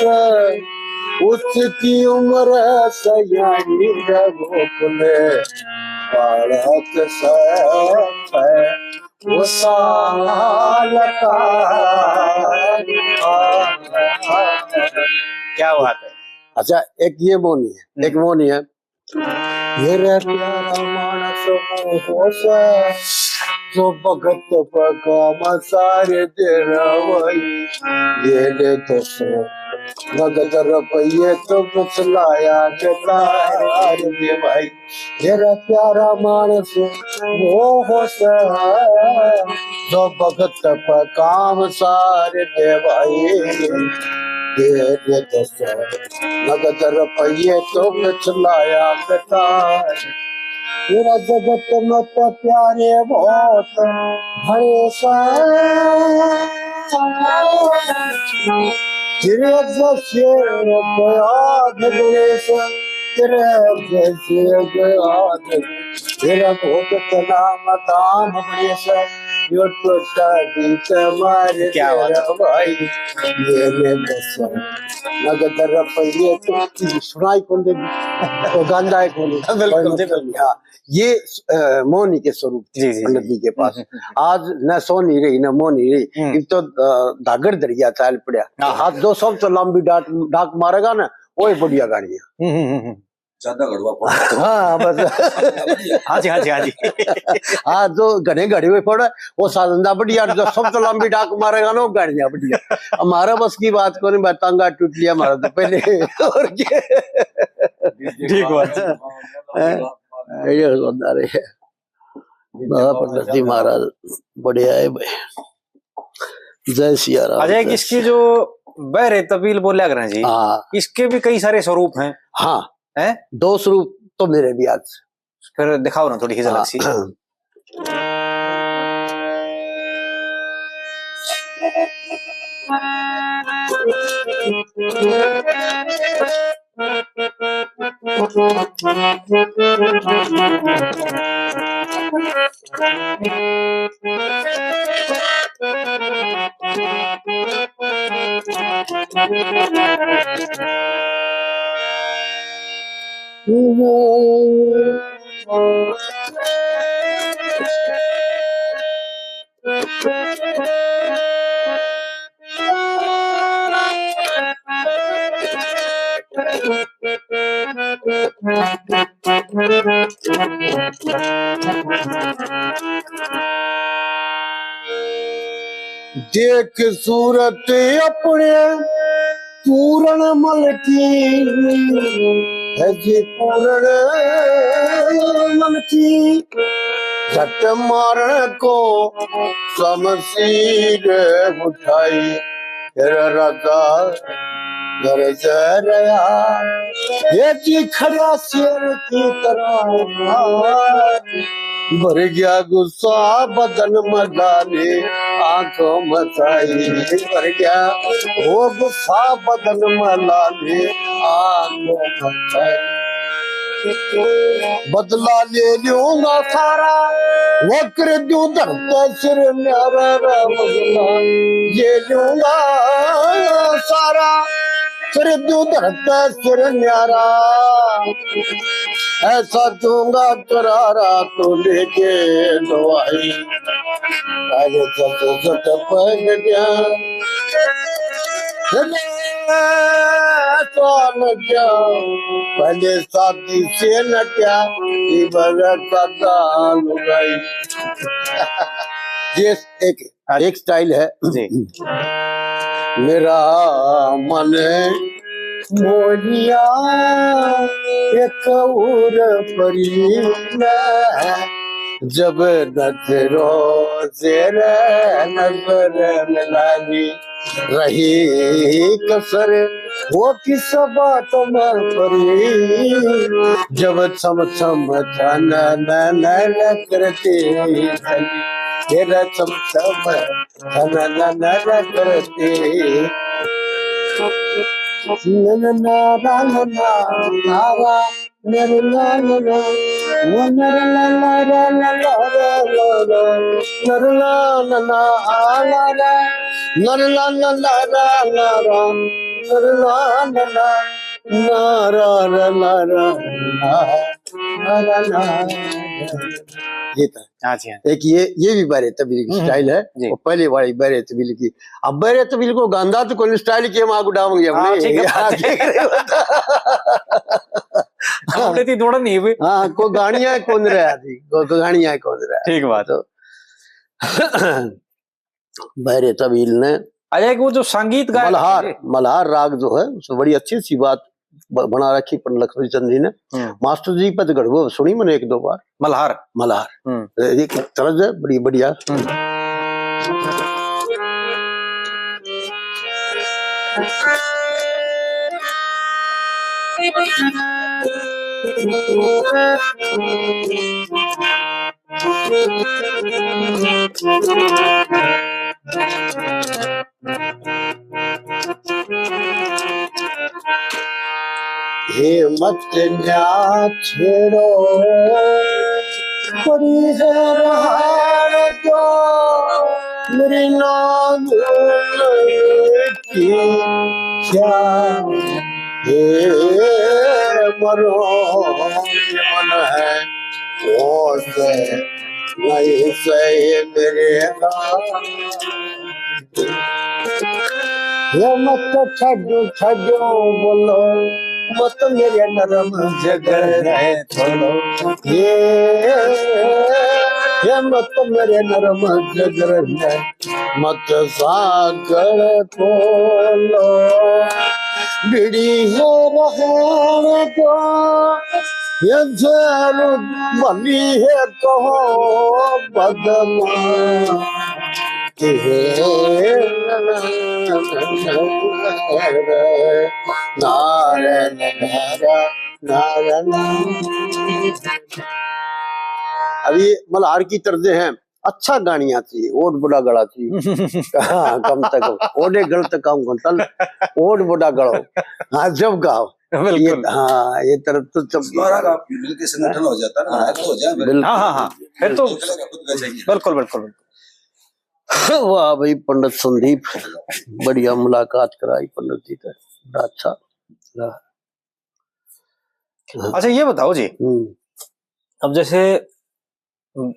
उसकी उम्र सयानी रघुकुल बालक सै, वो साल का। क्या बात है। अच्छा, एक ये मोनी है, एक मोनी है। मेरा प्यारा मानस मोह से, जो भगत पे काम सारे दे भाई, ये ले दो सौ नगद रुपये तो कुछ लाया के तार दे भाई। मेरा प्यारा मानस मोह से, जो भगत पे काम सारे दे भाई, ये ले दो सौ नगद रुपये तो कुछ लाया के तार। तेरा जगत में तो प्यारे बहुत भरोसा। तेरे जैसे कोई आग गणेश, तेरे जैसे कोई आग। तेरा बहुत नाम दाम गणेश, यो टूटा बीच मार क्या बात है। भाई, ये ले दो सौ नगद रुपये तो सुनाई कौन दे, तो गांधा है कौन? बिल्कुल, जी, बिल्कुल। हाँ, ये, अ, मोहनी के स्वरूप थे जी, जी, जी। पंडित जी के पास। हम्म, हम्म, हम्म। आज न सोनी रही, न मोहनी रही। हम्म। इब तो, अ, धागड़ दरिया चाल पड़ा। हाँ। आज जो सबसे लंबी डाक, डाक मारेगा ना, वो ही बढ़िया गानी है। हम्म, हम्म, हम्म, हम्म। ज्यादा गड़वा पड़ा। हाँ, बस। हाँ जी, हाँ जी, हाँ जी। हाँ, जो घने घड़े हुए पड़े, वो सालंदा बढ़िया, जो सबसे लंबी डाक मारेगा ना, वो गानिया बढ़िया। हमारा बस की बात को नहीं, मैं टांगा टूट लिया हमारा तो पहले। और क्या? ठीक बात है। हैं? ये बंदा रहे। बाबा पंडित जी महाराज बढ़िया है भाई। जय सिया राम, अच्छा, एक जय इसकी सिया। जो बहरे तबील बोल्या करें जी, हाँ। इसके भी कई सारे स्वरूप हैं। हाँ। हैं? दो स्वरूप तो मेरे भी आज। फिर दिखाओ ना थोड़ी सी झलक हाँ। सी। देख सूरत अपने पूरण मल की, है जी पूरण मल की। झट मारण को शमशीर उठाई, तेरा राजा गरज रहा, ये जी खड़ा शेर की तरह। भर गया गुस्सा बदन में लाली, आंखों में साई भर गया, वो गुस्सा बदन में लाली, आंखों में साई। बदला ले लूंगा सारा, वो कर दूं धरती सिर न्यारा रे बदला, ले लूंगा सारा, कर दूं धरती सिर न्यारा। ऐसा दूंगा करारा तू लेके दवाई। अरे सत सत पहन गया, तो लग गया। पहले शादी से न क्या, इबर सदा लुगाई। ये एक, हाँ। एक स्टाइल है। जी। मेरा मन मोहिया एक और परी ना, जब नजरों से नजर मिला ली, रही कसर वो किस बात में परी, जब छम छम छन न न न करती चली, तेरा छम छम छन न न न करती। न न न न न न न न। नर ला नर ला, वो नर ला ला ला ला ला ला ला, नर ला ला ला आ ला ला, नर ला ला ला ला ला ला, ना, ना, ना, ना, रा, रा, ना, रा, ना, रा, रा, ना। ये था। हाँ जी, हाँ। एक ये, ये भी बहरे तबील की हम्म, स्टाइल है, जी। और पहले वाली बहरे तबील की। अब बहरे तबील को गांधा तो कोई स्टाइल की हम आगू डावेंगे, हाँ, हमने ठीक है, यहाँ बात है। देख रहे हो। हमने तो दौड़ा नहीं हुई। हाँ, कोई गानियाँ कौन रहा थी, कोई गानियाँ कौन रहा। ठीक बात। तो बहरे तबील ने अच्छा, एक वो जो संगीत गायक मल्हार, थे। मल्हार राग जो है, उसमें बड़ी अच्छी सी बात ब-, बना रखी पंडित लक्ष्मी चंद जी ने। हम्म। मास्टर जी पद गढ़वो सुनी मैंने एक दो बार। मल्हार। मल्हार। हम्म। एक तरज है, बड़ी बढ़िया। हम्म। हे मत ना छेड़ो, पड़ी है रहाड़ को, मेरी नाम की क्या, हे मरो मन है, होश नहीं सही मेरे। ये मत छाजो, छाजो बोलो, मत मेरे नरम जगर है छोड़ो। ये, ये मत मेरे नरम जगर है, मत सागर खोलो। बीड़ी है रहन दो, ये जरूर भली है कहो बदमा। अभी मल्हार की तर्ज है, अच्छा गानिया चाहिए, ओड बड़ा गला चाहिए। हाँ, कम से कम ओडे गल तक काम कम तल, ओड बड़ा गलो। हाँ, जब गाओ। बिल्कुल। ये, हाँ, ये तरफ तो जब दोबारा आप मिलके संगठन हो जाता ना, हाँ, तो हो जाए। बिल्कुल। हाँ, हाँ, हाँ। फिर तो बिल्कुल, बिल्कुल, बिल्कुल। वाह भाई, पंडित संदीप, बढ़िया मुलाकात कराई पंडित जी का, बड़ा अच्छा लगा। अच्छा, ये बताओ जी, हम्म। अब जैसे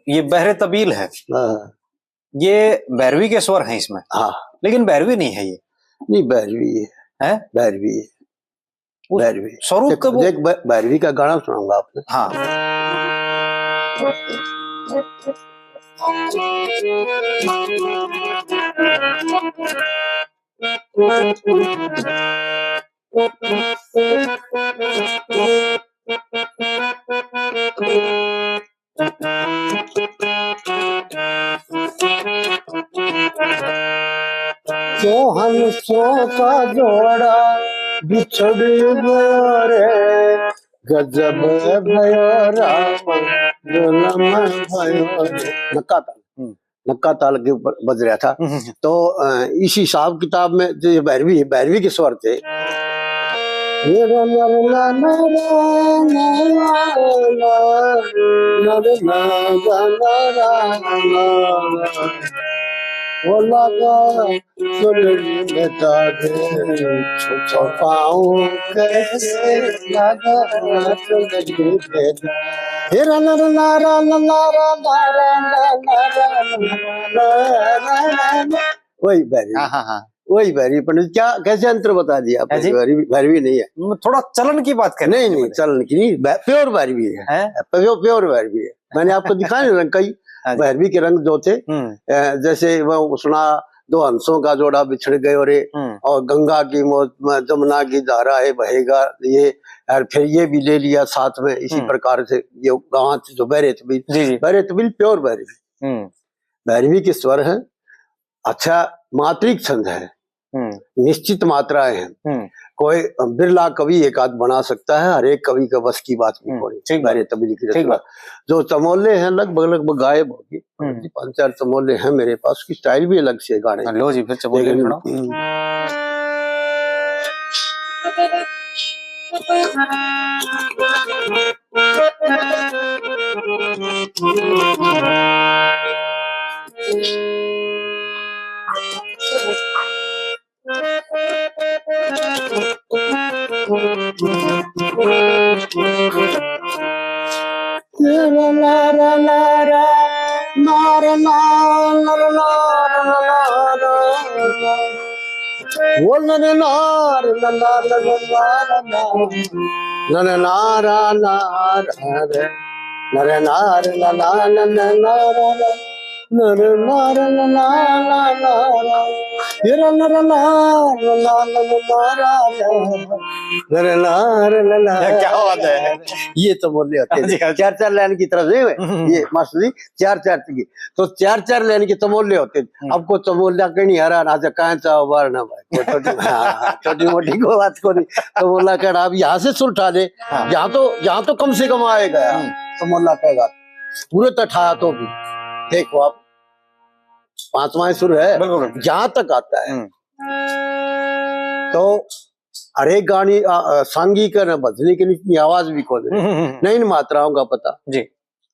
ये बहरे तबील है, हाँ। ये भैरवी के स्वर हैं इसमें, हाँ। लेकिन भैरवी नहीं है ये। नहीं, भैरवी है। हैं? भैरवी है। उस भैरवी। स्वरूप देख, का वो देख, भ-, भैरवी का गाना सुनाऊंगा आपने। हाँ। जो हंसों का जोड़ा बिछड़ गयो रे, गजब भयो राम, जुलम भयो रे। नक्का ताल, हम्म। नक्का ताल के ऊपर बज रहा था। हम्म, हम्म। तो, अ, इस हिसाब किताब में जो ये भैरवी है, भैरवी के स्वर थे। वो लगा चुनरी में दाग, छुपाऊं कैसे लगा चुनरी में दाग। हे रा ला रा ला रा ला रा ला रा ला रा ला रा ला रा ला रा। वही भैरवी। हाँ, हाँ, हाँ। वही भैरवी पंडित। क्या, कैसे अंतर बता दिया आपने? कैसे? भैरवी, भैरवी नहीं है। म, थोड़ा चलन की बात कर रहे नहीं, थे नहीं, बड़े। चलन की नहीं, बै-, pure भैरवी है। हैं? Pure, pure भैरवी है। मैंने आपको दिखाए ना रंग कई हाँ जी। भैरवी के रंग जो थे, हम्म। अ, जैसे वो सुना, दो हंसों का जोड़ा बिछड़ गयो रे, हम्म। और गंगा की मौज में जमुना की धारा है बहेगा, ये, और फिर ये भी ले लिया साथ में इसी हम्म। प्रकार से, ये गाँच जो बहरे तबील, जी, जी। बहरे तबील pure भैरवी। हम्म। भैरवी के स्वर हैं, अच्छा मात्रिक छंद है, हम्म। निश्चित मात्राएं हैं। हम्म। कोई बिरला कवि एक आध बना सकता है, हर एक कवि का बस की बात नहीं हम्म, कोई। ठीक बात। भैरवी तबील की ठीक रचना। बात। जो चमोले हैं, लगभग, लगभग गायब हो गए। हम्म। पांच चार चमोले हैं मेरे पास, उसकी style भी अलग से है गाने हाँ, की। लो जी, फिर चमोले लेकिन, सुनाओ। हम्म। नर नार नार रे, नर नार ला ला, नर नार ला, नर नार ला ला, नर नार ला ला, नर नार ला ला। क्या बात है। ये तो बोले होते हैं। हाँ जी, हाँ जी। चार चार लाइन की तरफ से हम्म। ये मास्टर जी चार चार की, तो चार चार लाइन के तमोले होते थे। हम्म। अब को तमोला कहीं हरा ना, अच्छा, कहाँ चाहो बार ना भाई, कोई छोटी, हाँ, छोटी मोटी कोई बात को नहीं। तमोला कहना, अब यहाँ से सुलटा ले, हाँ। यहाँ तो, यहाँ तो कम से कम आएगा यार। हम्म। तमोला कहेगा, पूरे तो ठाया तो भी। देखो आप, पांचवा सुर है, बिल्कुल, बिल्कुल। जहाँ तक आता है। हम्म। तो हर एक गानी, आ, आ, सांगी का ना भजनी के लिए इतनी आवाज भी खोल रहे। हम्म, हम्म, हम्म। नहीं, इन मात्राओं का पता। जी।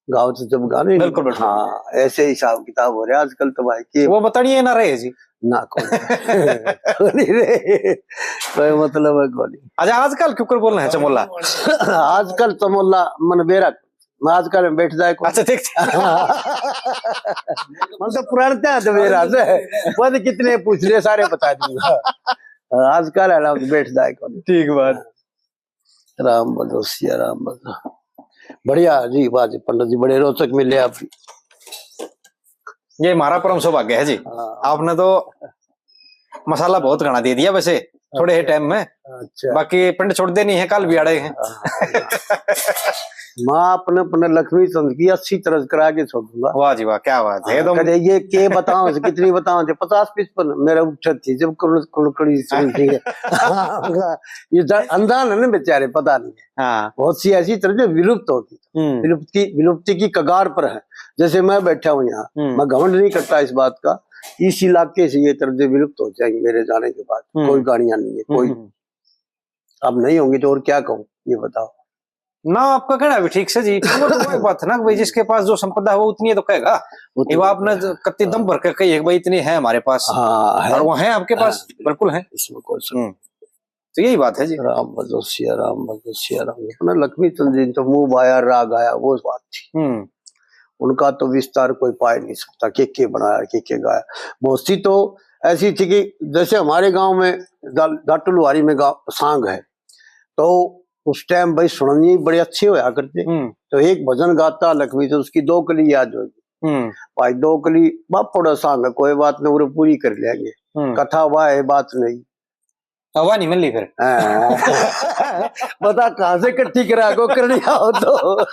गाओ तो जब गाने। बिल्कुल, बिल्कुल। हाँ, ऐसे हिसाब किताब हो रहे आजकल तो भाई, के वो बताइए ना रहे जी। ना, कोई नहीं रे, कोई मतलब है कोनी। अच्छा, आजकल क्यों कर बोल रहे हैं चमोला? आजकल चमोला मन बेरा, मैं आजकल में बैठ जाए को। अच्छा, ठीक। मन तो पुराने तो मेरा से, वो तो कितने पूछ ले, सारे बता दूंगा। आजकल है ना, बैठ जाए को। ठीक बात। राम भजो सिया राम भजो। बढ़िया जी, वाह जी, पंडित जी बड़े रोचक मिले आप। ये हमारा परम सौभाग्य है जी। हाँ। आपने तो मसाला बहुत घना दे दिया वैसे, थोड़े ही अच्छा। टाइम में। अच्छा। बाकी पिंड छोड़ते नहीं है, कल भी आड़े हैं। हाँ। मैं अपने, अपने लक्ष्मी चंद की अस्सी तरह करा के छोड़ूंगा। वाह जी वाह, क्या बात है। हाँ, एकदम। कदे ये के बताओ से, कितनी बताओ से, पचास पचपन मेरा उठत थी जब कुल-, कुलकड़ी सुनती है। ये जा-, अनजान है ना बेचारे, पता नहीं है। हाँ। बहुत सी ऐसी तरह जो विलुप्त होती, हम्म। विलुप्ति, विलुप्ति की कगार पर है। जैसे मैं बैठा हूँ यहाँ, हम्म। मैं घमंड नहीं करता इस बात का, इस इलाके से ये तरह विलुप्त हो जाएंगे मेरे जाने के बाद। हम्म। कोई गाड़ियां नहीं है, कोई हम्म। अब नहीं होंगी तो और क्या कहूँ, ये बताओ। ना, आपका कहना भी ठीक से जी। वो तो वही बात है ना कि भाई, जिसके पास जो संपदा है, वो उतनी ही तो कहेगा। उतनी ये वो आपने तो, कत्ती दम हाँ। भर के कही है कि भाई, इतनी है हमारे पास। हाँ, है। और वो है आपके पास, हाँ, बिल्कुल है। इसमें कोई शक हम्म। तो यही बात है जी। राम भजो सिया राम, भजो सिया राम। अपना लक्ष्मी चंद जी तो मुंह बाया राग आया, वो बात थी। हम्म। उनका तो विस्तार कोई पाए नहीं सकता, के के बनाया, के के गाया। बहुत सी तो ऐसी थी कि जैसे हमारे गांव में दा-, दाटू लुहारी में गाँव सांग है, तो उस टाइम भाई सुननी बड़े अच्छे होया करते। हम्म। तो एक भजन गाता लक्ष्मी, तो उसकी दो कली याद होगी। हम्म। भाई दो कली बापोड़ा सांग है, कोई बात नहीं, वो पूरी कर लेंगे। हम्म। कथा वाह है, बात नहीं। हवा नहीं मिली फिर। हाँ। बता कहाँ से इकट्ठी करा को करनी हो तो।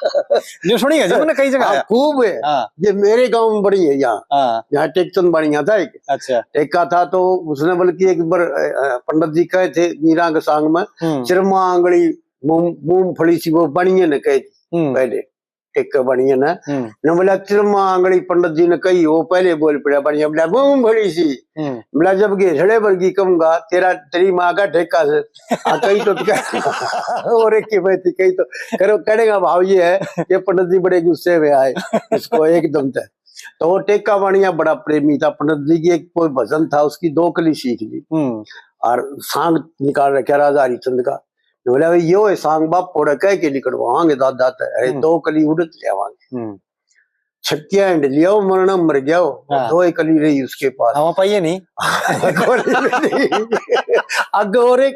जो सुनी है जी, मैंने कई जगह हाँ, आया। खूब है। हाँ। ये मेरे गांव में बड़ी है यहाँ। हाँ। यहाँ टेकचंद बाणी यहाँ था एक। अच्छा। टेका था तो उसने बल्कि एक बार, अ, अ, पंडित जी कहे थे मीरा के सांग में, हम्म। चिरमा आंगली मूंग-, मूंगफली सी वो बनिए ने कहे थी हम्म। पहले। एक बढ़िया ना। हम्म। न बोला, "चिरमा आंगली पंडित जी ने कही, वो पहले बोल पड़ा, बढ़िया बोला, मूंगफली सी।" हम्म। बोला, "जब घेसड़े वर्गी कहूंगा, तेरा, तेरी माँ का ठेका से।" हाँ, कही तो क्या? और एक की बात थी, कही तो, करो, कहने का भाव ये है कि पंडित जी बड़े गुस्से में आए, इसको एकदम से। तो वो टेका बाणिया बड़ा प्रेमी था, पंडित जी की एक कोई भजन था, उसकी दो कली सीख ली। हम्म। और सांग निकाल रखा राजा हरिचंद का। बोला, "भाई, यो है सांग बाप, फोड़ा कह के लिखड़वावांगे दादा ते, अरे, हम्म। दो कली उड़त जावांगे।" हम्म। छक्किया हिंड लिया हो, मरना मर गया हो, हाँ। दो ही कली रही उसके पास। हाँ, वो पाइए नहीं। गोली भी नहीं। अग और एक,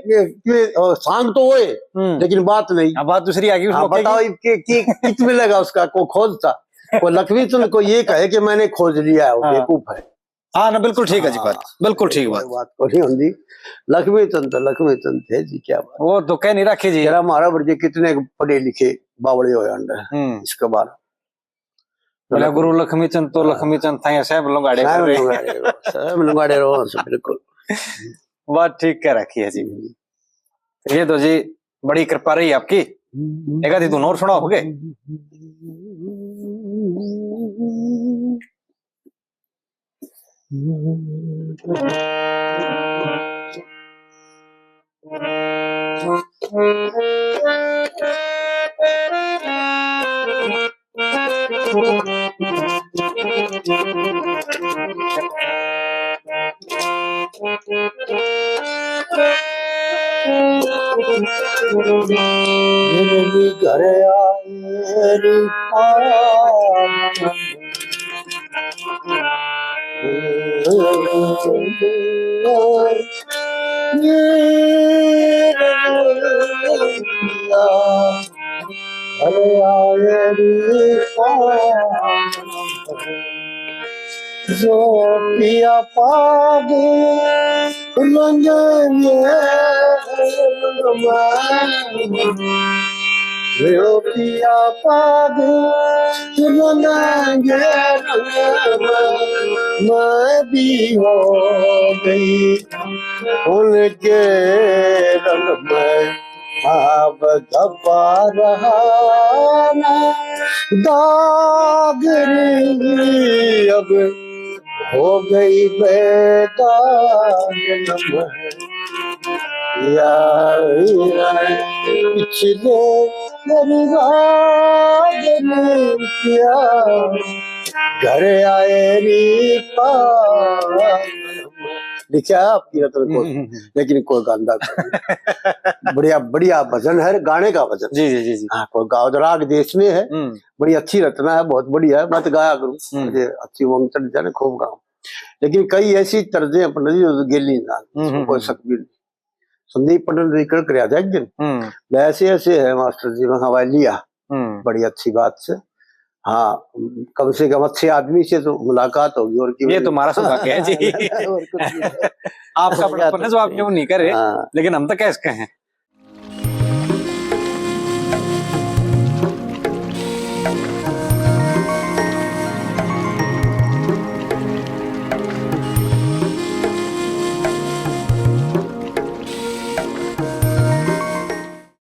ये, ओ, सांग तो वो है, हम्म। लेकिन बात नहीं। हाँ, बात दूसरी आ गई, हाँ, उसमें क्या बताओ, की? इनके, की, कित मिलेगा उसका, को खोजता? वो लक्ष्मी चंद को ये कहे कि मैंने खोज लिया है, वो हाँ। बेवकूफ है। हाँ ना, बिल्कुल ठीक है जी बात, हाँ। बिल्कुल ठीक बात। बात को नहीं होती। लक्ष्मी चंद तो लक्ष्मी चंद थे जी, क्या बात। वो तो कह नहीं रखे जी। तेरा महाराज जी कितने पढ़े लिखे बावले हो अंडे हम्म। इसके बाद। बोला, "गुरु लक्ष्मी चंद तो हाँ। लक्ष्मी चंद था, साहब लुगाड़े साहब रहे।" लुगाड़े रहो, साहब लुगाड़े रहो, बिल्कुल। बात ठीक कह रखी है जी। हम्म। ये तो जी बड़ी कृपा रही आपकी। एक आधी धुन और सुनाओगे? घर आए रूपा अरे आए रे, जो पिया पाग रंगेंगे, जो पिया पाग रंगेंगे, मैं भी हो गई उनके रंग में। अब धब्बा रहा ना दाग रे, अब हो गई बेदाग नमन। या पिछले दरवाजे में क्या घर आए रे पार। लिखा है आपकी रत्न को, हम्म, हम्म, हम्म। लेकिन कोई गांदा कोनी। बढ़िया, बढ़िया भजन है, गाने का भजन। जी, जी, जी, जी। हाँ, कोई गाओ, राग देश में है, हम्म। बड़ी अच्छी रचना है, बहुत बढ़िया है, मैं तो गाया करूँ, हम्म। मुझे अच्छी उमंग चढ़ जाए, खूब गाऊँ। लेकिन कई ऐसी तर्जें हैं पंडित जी, जो गेली ना, हम्म, इसमें हम्म, कोई हम्म। शक भी नहीं। संदीप पंडित जी कल कर आया था एक दिन, हम्म। ऐसे ऐसे है मास्टर जी, मैं हवाई लिया, हम्म। बड़ी अच्छी बात से। हाँ, कम से कम अच्छे आदमी से तो मुलाकात होगी, और की ये तो हमारा सौभाग्य है जी। और कुछ नहीं है। आपका बड़ा बड़ा जवाब क्यों नहीं करे, हाँ। लेकिन हम तो कह सकते हैं।